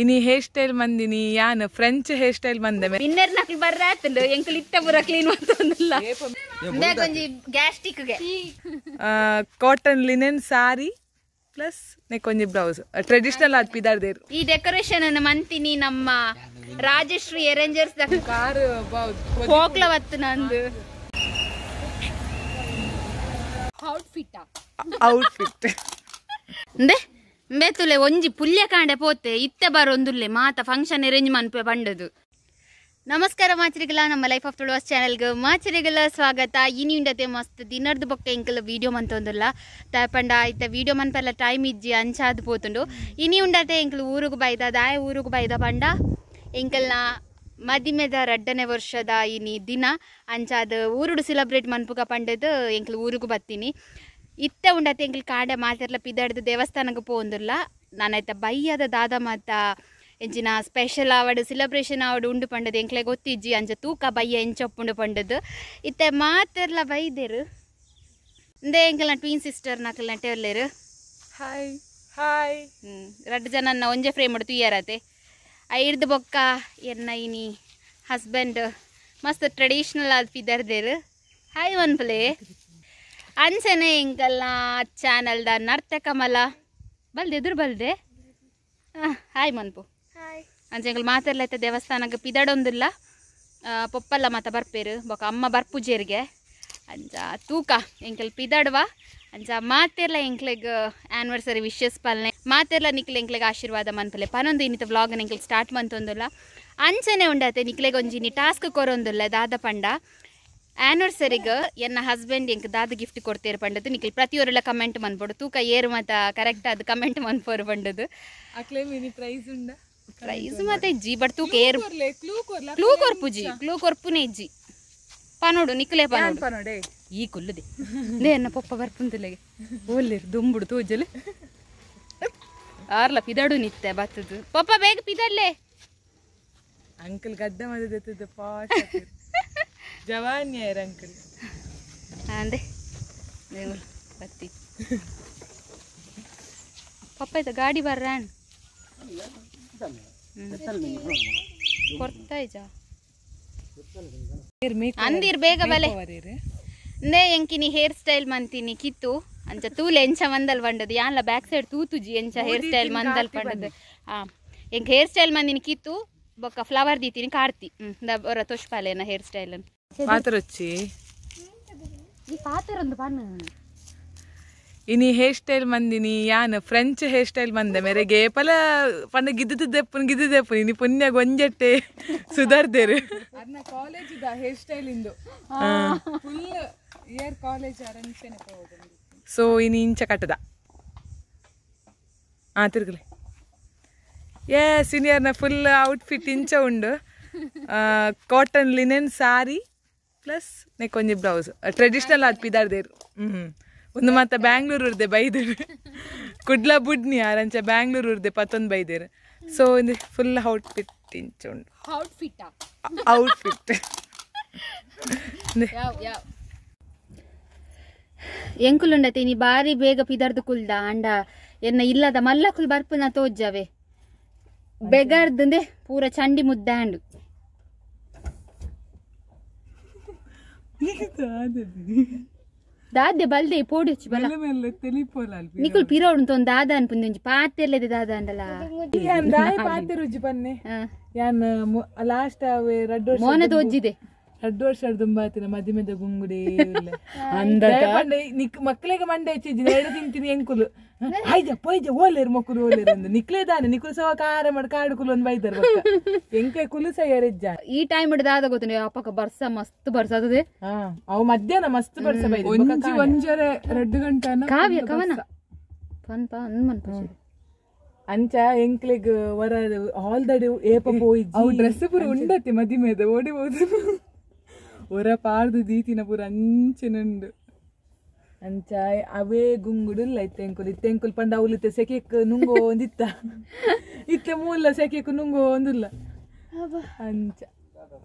ಇನಿ hair style ಮಂದಿನಿ ಯಾನ್ French hair style ಮಂದೆ ಬಿನ್ನೆರ್ ನಕಲ್ ಬರ್ರಾತಂಡು ಎಂಕಲ್ ಇತ್ತ ಪೂರ ಕ್ಲೀನ್ ಮಂತೊಂದುಲ್ಲ ಇಂದೆ ಗ್ಯಾಸ್ಟ್ರಿಕ್ ಗೆ ಕಾಟನ್ ಲಿನೆನ್ ಸಾರಿ ಪ್ಲಸ್ ನೆಕೊಂಜಿ ಬ್ಲೌಸ್ ಟ್ರೆಡಿಷನಲ್ ಆದ್ ಪಿದಾರ್ದೇರು. ಈ ಡೆಕೋರೇಷನ್ ಅನ್ನು ಮಂತಿನಿ ನಮ್ಮ ರಾಜಶ್ರೀ ಅರೇಂಜರ್ಸ್ the car ಹೋಗ್ಲವತ್ತು ನಂದು ಔಟ್ಫಿಟ್ ಔಟ್ಫಿಟ್ ಅಂದೆ ಬೇತುಲೆ ಒಂಜಿ ಪುಲ್ಯ ಕಾಂಡೆ ಪೋತೆ ಇತ್ತೆ ಬರೊಂದುಲ್ಲೆ ಮಾತ ಫಂಕ್ಷನ್ ಅರೇಂಜ್ ಮನ್ಪೆ ಪಂಡದು. ನಮಸ್ಕಾರ ಮಾಚರಿಗಳ, ನಮ್ಮ ಲೈಫ್ ಆಫ್ ತುಳುವಾಸ್ ಚಾನೆಲ್ಗೆ ಮಾಚರಿಗಳ ಸ್ವಾಗತ. ಇನಿ ಉಂಡತೆ ಮಸ್ತ್ ದಿನರ್ದು ಬೊಕ್ಕ ಎಂಕಲ್ ವೀಡಿಯೋ ಮಂತೊಂದುಲ್ಲ ಪಂಡ ಇತ್ತ ವೀಡಿಯೋ ಮನ್ಪೆಲ್ಲ ಟೈಮ್ ಇಜ್ಜಿ ಅಂಚಾದ್ ಪೋತುಂಡು. ಇನಿ ಉಂಡತೆ ಎಂಕಲ್ ಊರುಗು ಬೈದ ದಾಯ ಊರುಗು ಬೈದ ಪಂಡ ಎಂಕಲ್ನ ಮದಿಮೆದ ರಡ್ಡನೇ ವರ್ಷದ ಇನಿ ದಿನ ಅಂಚಾದ್ ಊರುಡು ಸೆಲೆಬ್ರೇಟ್ ಮನ್ಪುಗ ಪಂಡದು ಎಂಕಲ್ ಊರುಗು ಬತ್ತೀನಿ. ಇತ್ತ ಉಂಡತೆ ಎಂಕಲ್ ಕಾಡೆ ಮಾತೆರ್ಲ ಪಿದಾಡ್ದು ದೇವಸ್ಥಾನಕ್ಕೆ ಪೋಂದುಲ್ಲ. ನಾನೈತ ಬಯ್ಯದ ದಾದ ಮಾತ ಎಂಚಿನ ಸ್ಪೆಷಲ್ ಆವಡು ಸೆಲೆಬ್ರೇಷನ್ ಆವಡು ಉಂಡು ಪಂಡದು ಎಂಕ್ಲೆ ಗೊತ್ತಿಜ್ಜಿ ಅಂಚ ತೂಕ ಬಯ್ಯ ಎಂಚೊಪ್ಪುಂಡು ಪಂಡದು ಇತ್ತೆ ಮಾತೆರ್ಲ ಬೈದೇರು. ಇಂದೇ ಎಂಕಲ್ನ ಟ್ವಿನ್ ಸಿಸ್ಟರ್ ನಕಲ್ ನಟೆರ್ಲೇರು. ಹಾಯ್ ಹಾಯ್ ರಡ್ಡು ಜನ ಒಂಜೆ ಫ್ರೇಮ್ ಉಂಡು ತುಯ್ಯಾರತೆ. ಐರ್ದು ಬೊಕ್ಕ ಎನ್ನ ಇನಿ ಹಸ್ಬೆಂಡ್ ಮಸ್ತ್ ಟ್ರೆಡಿಷನಲ್ ಆದ್ ಪಿದರ್ದೇರು. ಹಾಯ್ ಒನ್ಪಲೆ ಅಂಚನೆ ಎಂಕಲ್ನ ಚಾನಲ್ದ ನರ್ತಕಮಲ ಬಲ್ದೆ ಎದುರು ಬಲ್ದೆ ಹಾಯ್ ಮನ್ಪು. ಅಂಚೆ ಎಂಕಲ್ ಮಾತೆರ್ಲ ಇತ್ತ ದೇವಸ್ಥಾನಕ್ಕೆ ಪಿದಡೊಂದಿಲ್ಲ ಪೊಪ್ಪಲ್ಲ ಮಾತ ಬರ್ಪೇರು ಬೊಕ್ಕ ಅಮ್ಮ ಬರ್ಪುಜೇರಿಗೆ ಅಂಚ ತೂಕ ಎಂಕಲ್ ಪಿದಡ್ವ. ಅಂಚ ಮಾತೆರ್ಲ ಎಂಕ್ಲೆಗ್ ಆನಿವರ್ಸರಿ ವಿಶಸ್ ಪಾಲನೆ ಮಾತೆರ್ಲ ನಿಕ್ಲೆ ಎಂಕ್ಲೆಗ್ ಆಶೀರ್ವಾದ ಮನ್ಪಲೆ ಪನೊಂದು ಇನ್ನಿತ ವ್ಲಾಗ್ ಎಂಕಲ್ ಸ್ಟಾರ್ಟ್ ಮಂತೊಂದುಲ್ಲ. ಅಂಚನೆ ಉಂಡತೆ ನಿಕ್ಲೆಗ್ ಒಂಜಿ ಇನಿ ಟಾಸ್ಕ್ ಕೊರೊಂದುಲ್ಲ ದಾದ ಪಂಡ ಆನಿವರ್ಸರಿಗ್ ಎನ್ನ ಹಸ್ಬೆಂಡ್ ಎಂಕ್ ದಾದ ಗಿಫ್ಟ್ ಕೊಡ್ತೇರು ಪಂಡದು ನಿಕ್ಲೆ ಪ್ರತಿಯೊರೆಲ್ಲ ಕಮೆಂಟ್ ಮನ್ಪೊಡು. ತೂಕ ಏರು ಮಾತ ಕರೆಕ್ಟ್ ಅದು ಕಮೆಂಟ್ ಮನ್ಪೋರು ಪಂಡದು. ಪ್ರೈಸ್ ಉಂಡ ಪ್ರೈಸ್ ಮಾತ ಇಜ್ಜಿ ಬಟ್ ತೂಕ ಏರು ಕ್ಲೂ ಕೊರ್ಪುಜಿ ಕ್ಲೂ ಕೊರ್ಪುನೆ ಇಜ್ಜಿ ಪನೋಡು ನಿಕ್ಲೆ ಪನೋಡು ಈ ಕುಲ್ಲುದೆ ನೇ ಎನ್ನ ಪೊಪ್ಪ ಬರ್ಪುಂದುಲೆಗೆ ಓಲ್ಲೇರು ದುಂಬುಡು ತೋಜಲು ಆರ್ಲ ಪಿದಡು ನಿತ್ತೆ ಬತ್ತದು ಪೊಪ್ಪ ಬೇಗ ಪಿದಡ್ಲೆ ಅಂಕಲ್ ಗದ್ದ ಮದದ ಪಾಶ್ ಜವಾನ್ಯರ್ ಅಂಕಲ್ ಅಂದೆ ದೇವರು ಬತ್ತಿ ಪಪ್ಪ ಇದ್ದ ಗಾಡಿ ಬರ್ರಾಣ್ ಕೊರ್ತಾ ಇಜ ಅಂದಿರ್ ಬೇಗ ಬಲೆ ನೇ ಎಂಕಿನಿ ಹೇರ್ ಸ್ಟೈಲ್ ಮಂತೀನಿ ಕಿತ್ತು ಅಂಚ ತೂಲೆ ಎಂಚ ಮಂದಲ್ ಬಂಡದು ಯಾನ್ಲ ಬ್ಯಾಕ್ ಸೈಡ್ ತೂತುಜಿ ಎಂಚ ಹೇರ್ ಸ್ಟೈಲ್ ಮಂದಲ್ ಪಂಡದು. ಎಂಕ್ ಹೇರ್ ಸ್ಟೈಲ್ ಮಂದಿನಿ ಕಿತ್ತು ಬೊಕ್ಕ ಫ್ಲವರ್ ದೀತೀನಿ ಕಾರ್ತಿ ಬರ ತೋಷ್ಪಾಲೇನ ಹೇರ್ ಸ್ಟೈಲ್ ಪಾತ್ರೊಚ್ಚಿ ಈ ಪಾತ್ರೊಂದು ಪನ್ ಇನಿ ಹೇರ್ ಸ್ಟೈಲ್ ಮಂದಿನಿ ಯಾನ್ ಫ್ರೆಂಚ್ ಹೇರ್ ಸ್ಟೈಲ್ ಮಂದೆ ಮೇರೆಗೆ ಪಲ ಪಂಡ ಗಿದ್ದುದೆಪ್ಪುನ್ ಗಿದ್ದುದೆಪ್ಪುನ್ ಇನಿ ಪುಣ್ಯ ಗೊಂಜಟ್ಟೆ ಸುಧಾರ್ದೇರು. ಅರ್ನ ಕಾಲೇಜ್ the hair style ಇಂದು ಫುಲ್ ಇಯರ್ ಕಾಲೇಜ್ ಅರಂಚನೆ ಪೋದು. ಸೊ ಇನಿ ಇಂಚ ಕಟ್ಟದ ಆ ತಿರುಗಲಿ ಏ ಸೀನಿಯರ್ನ ಫುಲ್ ಔಟ್ಫಿಟ್ ಇಂಚ ಉಂಡು ಕಾಟನ್ ಲಿನೆನ್ ಸಾರಿ ಪ್ಲಸ್ ನೆಕೊಂಜಿ ಬ್ಲೌಸ್ ಟ್ರೆಡಿಷನಲ್ ಆದ್ ಪಿದಾರ್ದೇರು. ಒಂದು ಮಾತ ಬ್ಯಾಂಗ್ಳೂರ್ ಉರ್ದೆ ಬೈದೇರು ಕುಡ್ಲ ಬುಡ್ನಿ ಆರಂಚ ಬ್ಯಾಂಗ್ಳೂರ್ ಉರ್ದೆ ಪತ್ತೊಂದು ಬೈದೇರು. ಸೊ ಇದು ಫುಲ್ ಔಟ್ಫಿಟ್ ಇಂಚ ಉಂಡು ಔಟ್ಫಿಟ್ ಎಂಕುಲುಂಡತೆ ಇನಿ ಬಾರಿ ಬೇಗ ಪಿದರ್ದು ಕುಲ್ದ ಅಂಡ ಎನ್ನ ಇಲ್ಲದ ಮಲ್ಲಕುಲ್ ಬರ್ಪುನ ತೋಜ್ಜವೆ ಬೆಗರ್ದಂದೆ ಪೂರ ಚಂಡಿ ಮುದ್ದಾಂಡು ದಾದೆ ಬಲ್ದೆ ಪೋಡಿಚ್ಚು ಬಲ ನಿಕುಲ್ ಪಿರೋಡು ತೊಂದು ದಾದ ಅನ್ಪುಂದು ಒಂಜಿ ಪಾತೆರ್ಲೆದೆ ದಾದ ಅಂಡಲ ಪಾತೆರುಜ್ಜಿ ಪನ್ನೆ ಯಾನ್ ಲಾಸ್ಟ್ ರಡ್ಡು ವರ್ಷ ಮೋನ ತೋಜ್ಜಿದೆ ರಡ್ಡು ವರ್ಷ ದುಂಬಾತಿನ ಮದಿಮೆದ ಗುಂಗುಡಿ ನಿಕ್ ಮಕ್ಕಳಿಗೆ ಮಂಡೆ ಹೆಚ್ಚಿಜ್ಜಿ ಎರಡು ತಿಂತೀನಿ ಎಂಕುಲು ಆಯ್ಜ ಪೊಯ್ಜ ಓಲೇರು ಮೊಕ್ಕುಲು ಓಲೇರು ಅಂದು ನಿಕ್ಲೆ ದಾನೆ ನಿಕುಲು ಸವ ಕಾರ ಮಾಡಿ ಕಾಡು ಕುಲು ಒಂದು ಬೈದಾರ ಎಂಕೆ ಕುಲು ಸಯ್ಯಾರೆಜ್ಜ ಈ ಟೈಮ್ ದಾದ ಗೊತ್ತು ಅಪ್ಪಕ ಬರ್ಸ ಮಸ್ತ್ ಬರ್ಸ ಅದೇ ಅವು ಮಧ್ಯಾಹ್ನ ಮಸ್ತ್ ಬರ್ಸ ಬೈದ ಒಂಜಿ ಒಂಜರೆ 2 ಗಂಟೆ ಕಾವ್ಯ ಕವನ ಪನ್ ಪನ್ ಮನ್ಪ ಅಂಚ ಎಂಕ್ಲೆಗ್ ವರ ಹಾಲ್ದಡಿ ಏಪ ಪೋಯಿಜ್ಜಿ ಅವು ಡ್ರೆಸ್ ಪೂರ ಉಂಡತಿ ಮದಿಮೆದ ಓಡಿ ಹೋದು ಹೊರ ಪಾರ್ದು ದೀತಿನ ಪೂರ ಅಂಚೆನುಂಡು ಅಂಚ ಅವೇ ಗುಂಗುಡುಲ್ಲ ಇತ್ತೆ ಎಂಕುಲು ಇತ್ತೆ ಎಂಕುಲು ಪಂಡ ಅವಲಿತ್ತೆ ಸೆಕೆಕ್ ನುಂಗೋ ಒಂದಿತ್ತ ಇತ್ತೆ ಮೂಲ ಸೆಕೆಕ್ ನುಂಗೋ ಒಂದಿಲ್ಲ ಅಂಚ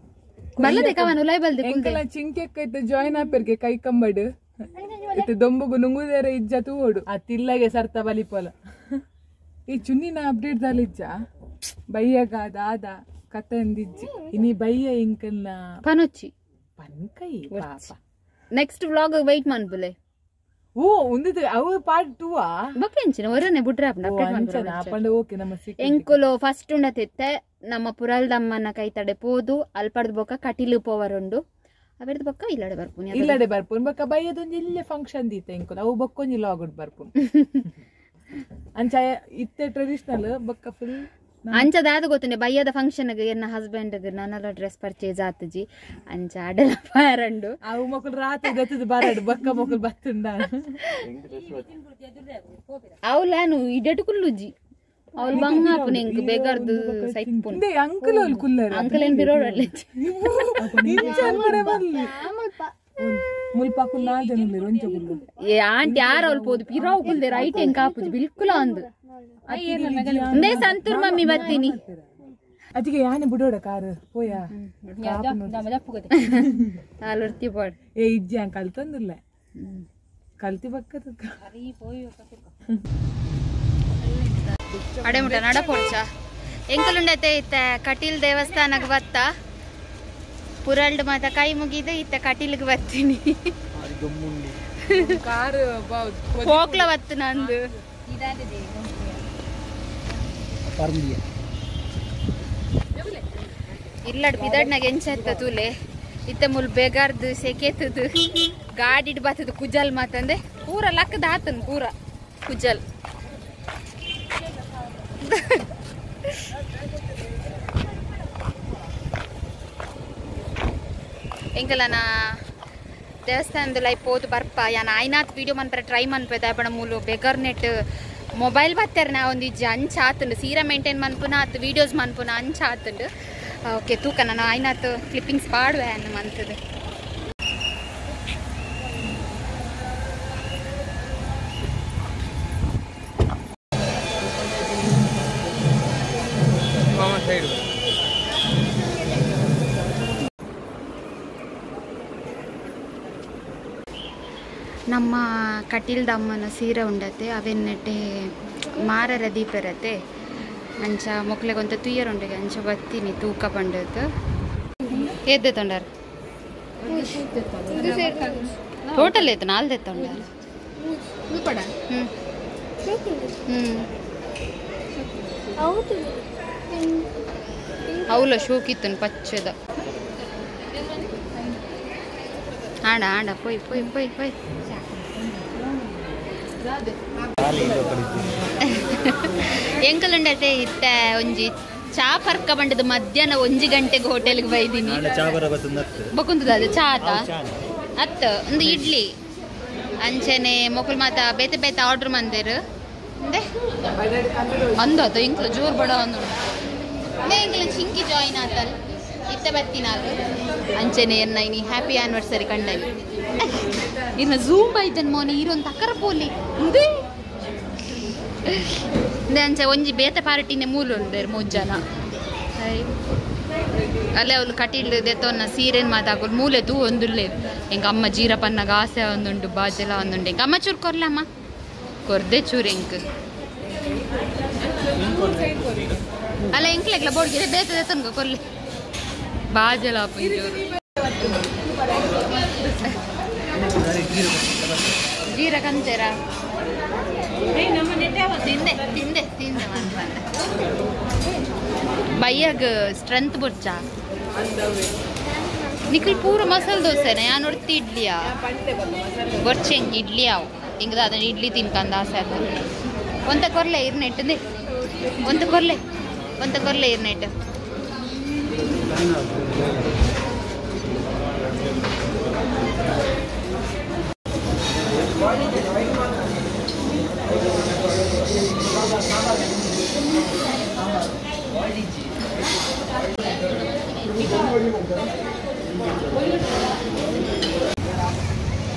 ಬಲ್ಲದೆ ಕವನ ಉಲಾಯ್ ಬಲ್ದೆ ಎಂಕಲ ಚಿಂಕೆಕ್ ಐತೆ ಜಾಯಿನ್ ಆಪೆರ್ಗೆ ಕೈ ಕಂಬಡು ಇತ್ತೆ ದೊಂಬುಗು ನುಂಗುದೇರೆ ಇಜ್ಜ ತೂವೋಡು ಆ ತಿಲ್ಲಗೆ ಸರ್ತ ಬಲಿಪೋಲ ಈ ಚುನ್ನಿನ ಅಪ್ಡೇಟ್ ದಾಲ ಇಜ್ಜ ಬಯ್ಯಗ ದಾದ ಕತಂದಿಜ್ಜಿ ಇನಿ ಬಯ್ಯ ಇಂಕನ್ನ ಪನೊಚ್ಚಿ ಪನ್ಕೈ ಪಾಪ ನೆಕ್ಸ್ಟ್ ವ್ಲಾಗ್ ವೈಟ್ ಮನ್ಪುಲೆ ಓ ಉಂದಿದೆ ಅವು ಪಾರ್ಟ್ 2 ಆ ಬೊಕೆಂಚಿನ ಒರನೆ ಬುಡ್ರೆ ಅಪ್ಡೇಟ್ ಅಂಚನ ಪಂಡ ಓಕೆ ನಮ್ಮ ಸಿಕ್ ಎಂಕುಲು ಫಸ್ಟ್ ಉಂಡತಿತ್ತೆ ನಮ್ಮ ಪುರಲ್ದಮ್ಮನ ಕೈ ತಡೆ ಪೋದು ಅಲ್ಪಡ್ದ ಬೊಕ್ಕ ಕಟಿಲು ಪೋವರುಂಡು ಅವೆರ್ದ ಬೊಕ್ಕ ಇಲ್ಲಡೆ ಬರ್ಪುನಿ ಇಲ್ಲಡೆ ಬರ್ಪುನ್ ಬೊಕ್ಕ ಬಯ್ಯದೊಂಜಿ ಇಲ್ಲೇ ಫಂಕ್ಷನ್ ದೀತೆ ಎಂಕುಲು ಅವು ಬೊಕ್ಕೊಂಜಿ ಲಾಗುಡ್ ಬರ್ಪುನ್ ಅಂಚ ಇತ್ತೆ ಟ್ರೆಡಿಷನಲ್ ಬೊಕ್ಕ ಫುಲ್ ಅಂಚ ದಾದ ಗೊತ್ತುಂಡೆ ಬಯ್ಯದ ಫಂಕ್ಷನ್ ಎನ್ನ ಹಸ್ಬೆಂಡ್ ನನ್ನಲ ಡ್ರೆಸ್ ಪರ್ಚೇಸ್ ಆತಜಿ ಅಂಚ ಅಡೆಲ ಪಾರಂಡು ಅವು ಮೊಕುಲು ರಾತ್ರಿ ದತ್ತದ ಬರಡು ಬೊಕ್ಕ ಮೊಕುಲು ಬತ್ತುಂಡ ಅವಲಾನು ಇಡಟು ಕುಲ್ಲುಜಿ ಅವಳು ಬಂಗಾಪುನ ಎಂಕ್ ಬೇಗಾರ್ದು ಸೈಪುನ್ ಅಂಕಲ್ ಅವ್ಲು ಕುಲ್ಲರು ಅಂಕಲ್ ಏನ್ ಬಿರೋಡಲ್ಲ ಮುಲ್ಪ ಕುಲ್ ನಾಲ್ ಜನ ಉಲ್ಲೆರ್ ಒಂಜ ಕುಲ್ಲು ಏ ಆಂಟಿ ಯಾರು ಅವ್ಳು ಪೋದು ಪಿರಾವ್ ಕುಲ್ದೆ ರೈಟ್ ಎಂಕ್ ಆಪುಜಿ ಬಿಲ್ಕುಲ ಅಂದು ಅಂದೇ ಸಂತೂರ್ ಮಮ್ಮಿ ಬತ್ತೀನಿ ಅದಕ್ಕೆ ಯಾನೆ ಬಿಡೋಡ ಕಾರ್ ಪೋಯಾ ನಾಲುರ್ತಿ ಪಾಡ್ ಏ ಇಜ್ಜಿ ಅಂಕ ಕಲ್ತಂದಿಲ್ಲ ಕಲ್ತಿ ಬಕ್ಕದ ಅಡೆ ಮುಟ ನಡ ಪೋಡ್ಚ ಎಂಕಲುಂಡತೆ ಇತ್ತ ಕಟೀಲ್ ದೇವಸ್ಥಾನಕ್ಕೆ ಬತ್ತ ಪುರಲ್ಡ್ ಮಾತ ಕೈ ಮುಗಿದು ಇತ್ತ ಕಟೀಲ್ಗೆ ಬತ್ತೀನಿ ಕಾರ್ ಹೋಗ್ಲ ಬತ್ತು ನಂದು ಇಲ್ಲಡ್ ಬಿದಡ್ನಾಗ ಎಂಚತ್ತ ತೂಲೆ ಇತ್ತ ಮುಲ್ ಬೇಗಾರ್ದು ಸೆಕೆತದು ಗಾಡಿಡ್ ಬತ್ತದು ಕುಜಲ್ ಮಾತಂದೆ ಪೂರ ಲಕ್ಕದ ಆತನ್ ಪೂರ ಕುಜಲ್ ಎಂಕಲನ ದೇವಸ್ಥಾನದ ಲೈ ಪೋದು ಬರ್ಪ ಯಾನ್ ಆಯ್ನಾತ್ ವೀಡಿಯೋ ಮನ್ಪರ ಟ್ರೈ ಮನ್ಪೆ ದಾಪಣ ಮೂಲು ಬೇಗಾರ್ ನೆಟ್ ಮೊಬೈಲ್ ಬತ್ತಾರೆ ನಾ ಒಂದು ಇಜ್ಜಿ ಅಂಚ ಆತುಂಡು ಸೀರಾ ಮೇಂಟೈನ್ ಮನ್ಪುನ ಆತು ವೀಡಿಯೋಸ್ ಮನ್ಪುನ ಅಂಚ ಆತುಂಡು ಓಕೆ ತೂಕ ನಾನು ಆಯ್ನಾತ್ ಕ್ಲಿಪ್ಪಿಂಗ್ಸ್ ಪಾಡುವೆ ಅನ್ನ ಮಂತದು ನಮ್ಮ ಕಟೀಲ್ದಮ್ಮನ ಸೀರೆ ಉಂಡತೆ ಅವೆನ್ನಟೆ ಮಾರರ ದೀಪರತೆ ಅಂಚ ಮೊಕ್ಲೆಗೊಂತ ತುಯ್ಯರುಂಡೆಗೆ ಅಂಚ ಬತ್ತೀನಿ ತೂಕ ಪಂಡದು ಎದ್ದೆ ತೊಂಡಾರ ಟೋಟಲ್ ಏತು ನಾಲ್ದೆ ತೊಂಡಾರ ಹ್ಞೂ ಹ್ಞೂ ಅವಲ ಶೋಕಿತ್ತನು ಪಚ್ಚದ ಆಂಡ ಆಂಡ ಪೊಯ್ ಪೊಯ್ ಪೊಯ್ ಪೊಯ್ ಎಂಕಲುಂಡತೆ ಇತ್ತ ಒಂಜಿ ಚಾ ಪರ್ಕ ಬಂಡದ ಮಧ್ಯಾಹ್ನ 1 ಗಂಟೆಗೆ ಹೋಟೆಲ್ಗೆ ಬೈದಿನಿ ಬೊಕುಂತದ ಅದು ಚಾ ಆತ ಅತ್ತ ಒಂದು ಇಡ್ಲಿ ಅಂಚನೆ ಮೊಕುಲ್ ಮಾತ ಬೇತೆ ಬೇತೆ ಆರ್ಡರ್ ಮಂದಿರು ಅಂದೆ ಅಂದ ಇಂಕ್ಲ ಜೋರ್ ಬಡ ಅಂದು ಎಂಕ್ಲ ಚಿಂಕಿ ಜಾಯಿನ್ ಆತಲ್ ಇತ್ತ ಬತ್ತಿನಾಲು ಅಂಚನೆ ಎನ್ನ ಇನಿ ಹ್ಯಾಪಿ ಆನಿವರ್ಸರಿ ಕಂಡನಿ ಇನ್ನ ಝೂಮ್ ಬೈದನ್ ಮೋನೆ ಇರೊಂದು ತಕರ ಪೋಲಿ ಇಂದೇ ಇಂದೆ ಅಂಚೆ ಒಂಜಿ ಬೇತೆ ಪಾರ್ಟಿನೇ ಮೂಲ ಉಂಡೇರು ಮೂರು ಜನ ಅಲ್ಲೇ ಅವಳು ಕಟೀಲ್ ದೆತ್ತೊನ್ನ ಸೀರೆನ್ ಮಾತಾಕೋಲು ಮೂಲೆ ತೂ ಒಂದುಲ್ಲೆ ಎಂಕ ಅಮ್ಮ ಜೀರಪನ್ನಾಗ ಆಸೆ ಒಂದುಂಡು ಬಾಜೆಲ ಒಂದುಂಡು ಎಂಕ ಅಮ್ಮ ಚೂರು ಕೊರ್ಲ ಅಮ್ಮ ಕೊರ್ದೆ ಚೂರು ಎಂಕ್ ಅಲ್ಲ ಎಂಕ್ಲೆಗ್ಲ ಬೋಡ್ಗಿರೆ ಬೇತೆ ದೆತ್ತೊನ್ಗ ಕೊರ್ಲಿ ಬಾಜೆಲ ಪುಂಜೂರು ಜೀರ ಕಂಚೆರ ತಿಂದೆ ತಿಂದೆ ತಿಂದೆ ಬಯ್ಯಾಗ ಸ್ಟ್ರೆಂತ್ ಬುರ್ಚ ನಿಖಲ್ ಪೂರ ಮಸಾಲೆ ದೋಸೆನೆ ಯಾ ನೋಡ್ತಿ ಇಡ್ಲಿಯಾ ಬೊರ್ಚೆ ಎಂಕ್ ಇಡ್ಲಿ ಅವು ಹಿಂಗದ ಅದನ್ನ ಇಡ್ಲಿ ತಿನ್ಕಂದ ಆಸೆ ಆಗ್ತದೆ ಒಂತ ಕೊರ್ಲೆ ಇರ್ನೆಟ್ಟದೆ ಒಂತ ಕೊರ್ಲೆ ಒಂತ ಕೊರ್ಲೆ ಇರ್ನೆಟ್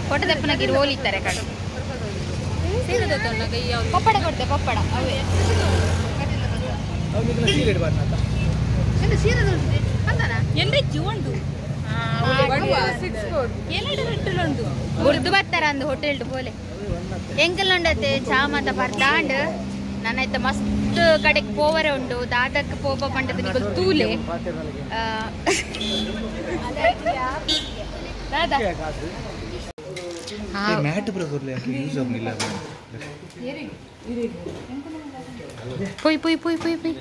ಫೋಟೋ ದಪ್ಪನಾಗಿರು ಹೋಲಿತಾರೆ ಕಡೆ ಪಪ್ಪಡ ಕೊಡ್ತೆ ಪಪ್ಪಡ ಅವೇ ಗುರ್ದು ಬರ್ತಾರ ಅಂದು ಹೋಟೆಲ್ ಪೋಲೆ ಎಂಕಲ್ ಉಂಡತೆ ಚಾ ಮಾತ ಬರ್ತಾಂಡ್ ನಾನೈತ ಮಸ್ತ್ ಕಡೆಗೆ ಪೋವರೆ ಉಂಡು ದಾದಕ್ಕೆ ಪೋಪ ಪಂಡದ ನಿಕಲ್ ತೂಲೆ ದಾದಾ ಪೊಯ್ ಪೊಯ್ ಪೊಯ್ ಪೊಯ್ ಪೊಯ್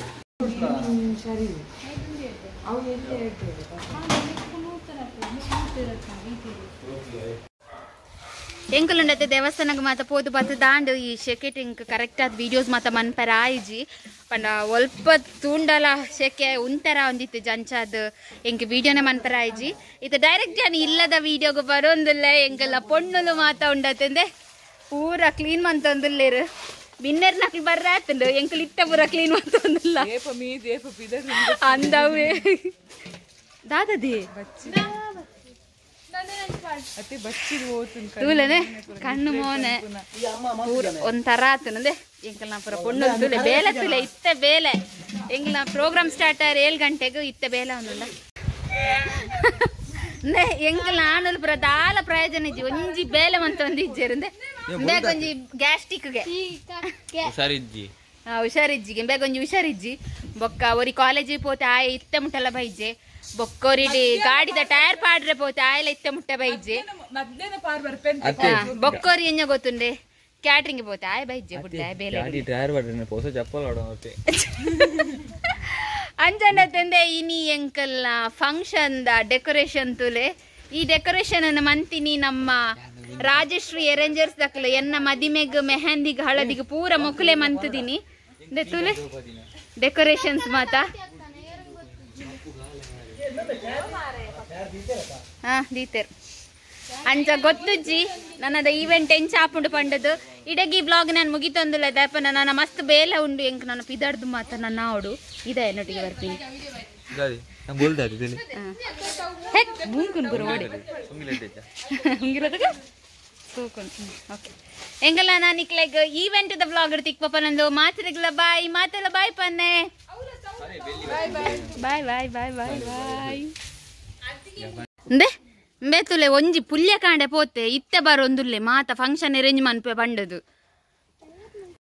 ಎಂಕುಲುಂಡತೆ ದೇವಸ್ಥಾನಕ್ಕೆ ಮಾತ ಪೋದು ಬತ್ತ ದಾಂಡು ಈ ಶೆಕೆಟ್ ಇಂಕ್ ಕರೆಕ್ಟ್ ಆದ ವೀಡಿಯೋಸ್ ಮಾತ ಮನ್ಪರ ಆಯಿಜಿ ಪಂಡ ಒಲ್ಪ ತೂಂಡಲ ಶೆಕೆ ಉಂತರ ಒಂದಿತ್ತು ಜಂಚಾದ ಎಂಕ್ ವೀಡಿಯೋನೇ ಮನ್ಪರ ಆಯಿಜಿ ಇದು ಡೈರೆಕ್ಟ್ ಜಾನ ಇಲ್ಲದ ವೀಡಿಯೋಗೆ ಬರೋಂದಿಲ್ಲ ಎಂಕೆಲ್ಲ ಪೊಣ್ಣುಲು ಮಾತ ಉಂಡತ್ತಂದೆ ಪೂರ ಕ್ಲೀನ್ ಮಂತೊಂದುಲ್ಲೇರು ಬಿನ್ನೆರ್ ನಕ್ಲು ಬರ್ರ ಆತಂಡು ಎಂಕುಲು ಇತ್ತ ಪೂರ ಕ್ಲೀನ್ ಮಂತೊಂದಿಲ್ಲ ಅಂದವೇ ದಾದದಿ ತೂಲನೆ ಕಣ್ಣು ಮೋನೆ ಪೂರ ಒಂಥರ ಆತನಂದೆ ಎಂಕಲ್ನ ಪೂರ ಪೊಣ್ಣು ತೂಲೆ ಬೇಲೆ ತೂಲೆ ಇತ್ತ ಬೇಲೆ ಎಂಕಲ್ನ ಪ್ರೋಗ್ರಾಮ್ ಸ್ಟಾರ್ಟ್ ಆಯ್ತು 7 ಗಂಟೆಗೆ ಇತ್ತ ಬೇಲೆ ಒಂದುಂಡ ಎಂಕಲ್ನ ಆನಲ್ ಪೂರ ದಾಲ ಪ್ರಯೋಜನ ಇಜ್ಜಿ ಒಂಜಿ ಬೇಲೆ ಮಂತ ಒಂದು ಇಜ್ಜೇರಂದೆ ಬೇಗೊಂಜಿ ಗ್ಯಾಸ್ಟ್ರಿಕ್ಗೆ ಹುಷಾರಿಜ್ಜಿ ಹುಷಾರಿಜ್ಜಿಗೆ ಬೇಗೊಂಜಿ ಹುಷಾರಿಜ್ಜಿ ಬೊಕ್ಕ ಒರಿ ಕಾಲೇಜಿಗೆ ಪೋತೆ ಆಯ ಇತ್ತ ಮುಟ್ಟಲ್ಲ ಬೈಜೆ ಬೊಕ್ಕೋರಿಡಿ ಗಾಡಿದ ಟೈರ್ ಪಾಡ್ರೆ ಪೋತೆ ಆಯಲ ಇತ್ತ ಮುಟ್ಟ ಬೈಜೆ ಬೊಕ್ಕೋರಿ ಎಂಜ ಗೊತ್ತುಂಡೆ ಕ್ಯಾಟ್ರಿಂಗ್ ಪೋತೆ ಆಯ ಬೈಜೆ ಬುಡ್ಡೆ ಆಯ ಬೇಲೆ ಗಾಡಿ ಟೈರ್ ಪಾಡ್ರೆ ಪೋಸ ಚಪ್ಪಲ್ ಆಡೋ ಅಂಜನ ತಂದೆ ಇನಿ ಎಂಕಲ್ನ ಫಂಕ್ಷನ್ the decoration ತುಲೆ ಈ ಡೆಕೋರೇಷನ್ ಅನ್ನು ಮಂತಿನಿ ನಮ್ಮ ರಾಜಶ್ರೀ ಅರೇಂಜರ್ಸ್ ದಕ್ಲ ಎನ್ನ ಮದಿಮೆಗ್ ಮೆಹಂದಿಗ್ ಹಳದಿಗ್ ಪೂರ ಮೊಕುಲೆ ಮಂತದಿನಿ ತುಲೆ ಡೆಕೋರೇಷನ್ಸ್ ಮಾತ ಹಾ ದೀತೆರ್ ಅಂಚ ಗೊತ್ತುಜ್ಜಿ ನನ್ನದ ಈವೆಂಟ್ ಎಂಚ ಆಪುಂಡು ಪಂಡದು ಇಡಗಿ ಬ್ಲಾಗ್ ನಾನು ಮುಗಿತೊಂದಿಲ್ಲ ದಯಪ ನನ್ನ ಮಸ್ತ್ ಬೇಲೆ ಉಂಡು ಎಂಕ್ ನಾನು ಪಿದಾಡ್ದು ಮಾತ ನನ್ನ ಅವಡು ಇದೆ ನೊಟ್ಟಿಗೆ ಬರ್ತೀನಿ ಓಕೆ ಎಂಗಲ್ಲ ನಾನು ಇಕ್ಲೈಕ್ ಈವೆಂಟ್ the blog ತಿಕ್ಪಪ್ಪ ನಂದು ಮಾತಿರಗಿಲ್ಲ ಬಾಯ್ ಮಾತೆಲ್ಲ ಬಾಯ್ ಪನ್ನೆ bye bye bye bye bye ಅಂದೆ ಬೇತುಲೆ ಒಂಜಿ ಪುಲ್ಯ ಕಾಂಡೆ ಪೋತೆ ಇತ್ತೆ ಬರೊಂದುಲ್ಲೆ ಮಾತ ಫಂಕ್ಷನ್ ಅರೇಂಜ್ ಮನ್ಪೆ ಪಂಡದು.